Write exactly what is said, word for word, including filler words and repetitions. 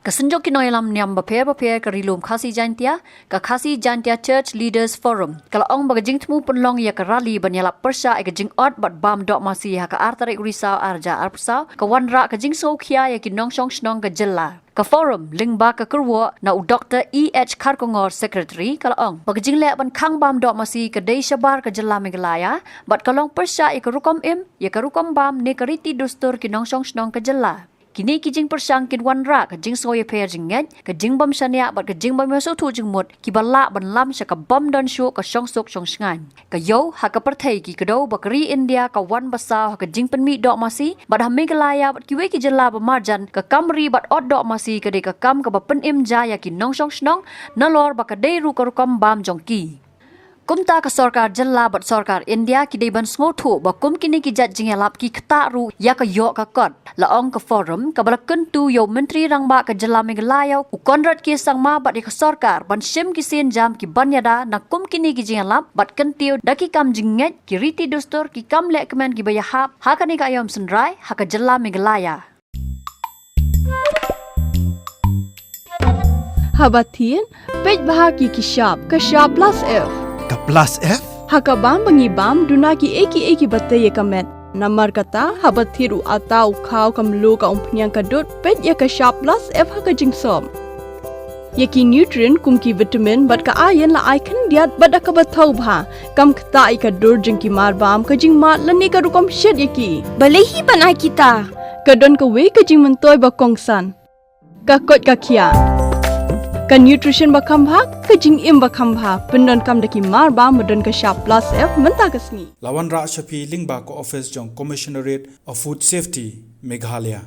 Ka Synjuk ki Nongïalam Niam bapher bapher ka Ri Lum Khasi Jaintia, ka Khasi Jaintia Church Leaders Forum, ka la ong ba ka jingthmu pynlong ïa ka rally ban ïalap pyrshah ïa ka jingot bad bam doh masi ha ka ar tarik u Risaw ar hajar arphew saw, ka wanrah ka jingsngewkhia ïa ki nongshong shnong ka jylla. Ka Forum, lyngba ka kyrwoh na u Doktor E H Kharkongor, Secretary, ka la ong ba ka jingleh ban khang bam doh masi ka dei shabar ka jylla Meghalaya, bad ka long pyrshah ïa ka rukom im, ïa ka rukom bam ne ka riti dustur ki nongshong shnong ka jylla. Kine ki jingpyrshang kin wanrah ka jingsngewïapher jingngeit, ka jingbym shaniah bad ka jingbym ïasngewthuh jingmut, kiba lah ban lam sha ka bym don shuh ka shongsuk shongshngaiñ. Ka ïew ha ka pyrthei ki kdew ba ka ri India ka wan basaw ha ka jingpynmih doh masi, bad ha Meghalaya bad kiwei ki jylla ba marjan, ka kam ri bad ot doh masi ka dei ka kam kaba pynim ja ïa ki nongshong shnong, nalor ba ka dei ruh ka rukom bam jong ki. Kumta ka sorkar jylla bad sorkar India ki dei ban sngewthuh ba kum kine ki jait jingïalap ki ktah ruh ïa ka ïoh ka kot. La ong ka Forum, kaba la kyntu ïa u Myntri Rangbah ka jylla Meghalaya u Conrad K Sangma bad ïa ka sorkar ban shim ki sienjam ki ban ïada na kum kine ki jingïalap bad kyntiew da ki kam jingngeit, ki riti dustur, ki kam lehkmen kiba ïahap ha kane ka aïom synrai ha ka jylla Meghalaya. Haba thied, peit bha ki ki shap, ka shap plus F. Ka plus F? Ha ka bam ba ngi bam, duna ki ei ki ei kiba tei ïa ka met. Namar kata, haba thied u atta, u khaw, ka mluh, ka umphniang, ka dud, peit ïa ka shap plus F ha ka jingsop. Ïa ki nutrient kum ki vitamin bad ka iron la ai khyndiat bad da kaba thaw bha. Kam ktah ïa ka dur jong ki mar bam, ka jingmad lane ka rukom shet ïa ki. Balei hi ban ai kita? Ka don kawei ka jingmyntoi ba kongsan. Ka koit ka khiah. Ka nutrition ba kham bha, ka jingim ba kham bha, pyndonkam da ki mar bam ba don ka shap plus F mynta ka sngi. La wanrah sha phi lyngba ka office jong Commissionerate of Food Safety, Meghalaya.